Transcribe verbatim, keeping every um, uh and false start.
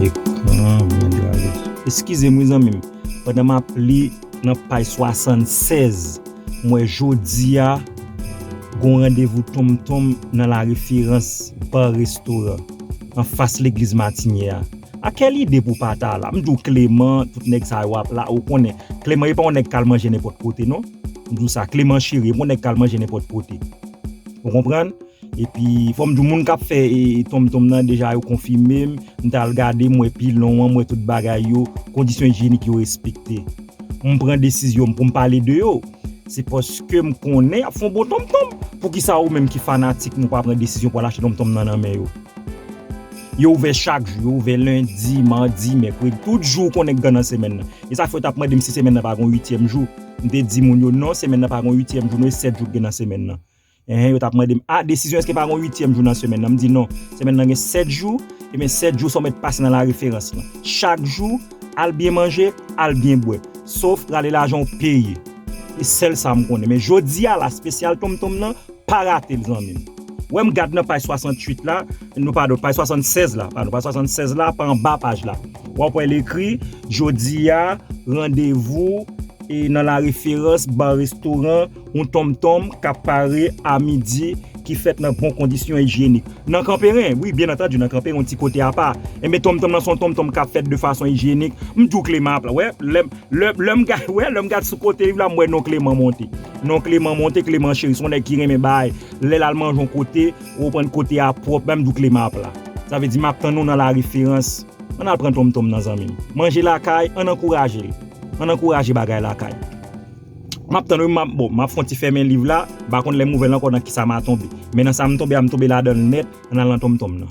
Ekran byen dwale. Eskize m wi zanmi m. Pandan m ap li nan paj swasannsèz, m wè jodi a gon randevou tonmtonm nan La Référence Bar Restaurant, anfas legliz Matinye a. A kèl ide pou pa ta la? M di w Clément, tout nèg sa yo ap la, ou konnen. Clément e pa yon nèg k al manje nenpòt kote non. M di w sa, Clément Chéry e pa yon nèg k al manje nenpòt kote. Ou konprann? Epi fò m di w moun k ap fè e, e tonmtonm nan deja yo konfime m. M t al gade, m wè pilon an, m wè tout bagay yo, kondisyon ijyenik yo respekte. M pran desizyon m pou m pale de yo. Se paske m konnen y ap fè yon bon tonmtonm. Poukisa ou menm ki fanatik mwen ou pa pran desizyon pou al achte tonmtonm nan nan men yo? Yo ouvè chak jou, yo ouvè lendi, madi, mèkredi, tout jou ou konnen k gen nan semèn nan. E sa fè yo t ap mande m si semèn nan pa gen yon uityèm jou. M te di moun yo non, semèn nan pa gen yon uityèm jou, non, e sèt jou k gen nan semèn nan. Enhen, yo t ap mande m, a, desizyon èske pa gen yon uityèm jou nan semèn nan? M di non, semèn nan gen sèt jou, ebyen sèt jou sa w mèt pase nan La Référence lan. Chak jou, al byen manje, al byen bwè. Sof rale lajan w peye. E sèl sa m konnen. Men jodi a la, espesyal tonmtonm nan, pa rate l zanmi m. Wè m gad nan paj swasanntuit la, nou padon, paj swasannsèz la, padon, paj swasannsèz la, pa anba paj la. W ap wè l ekri, jodi a, randevou e nan La Référence Bar Restaurant, yon tonmtonm k ap pare a midi, ki fèt nan bon kondisyon ijyenik. Nan Kanperen, wi, byen antandi, nan Kanperen, yon ti kote apa. Enben, tonmtonm nan se yon tonmtonm k ap fèt de fason ijyenik. M di w Clément ap la, wè, lè, lè, lè m gade, wè, lè m gade sou kote liv la, m wè non Clément monte. Non Clément monte, Clément Chéry, se yon nèg ki renmen bay. Lè l al manje yon kote, ou konprann kote a pwòp, men m di w Clément ap la. Sa vle di, m ap tann ou nan La Référence. Ann al pran tonmtonm nan zanmi m. Manje lakay, ann ankouraje l. Ann ankouraje bagay lakay. M ap tann wi, m ap, bon, m ap fè yon ti fèmen liv la, m pa konn lè m ouvè l ankò nan kisa m a tonbe. Men nan sa m tonbe a, m tonbe ladan l nèt, ann al nan tonmtonm nan.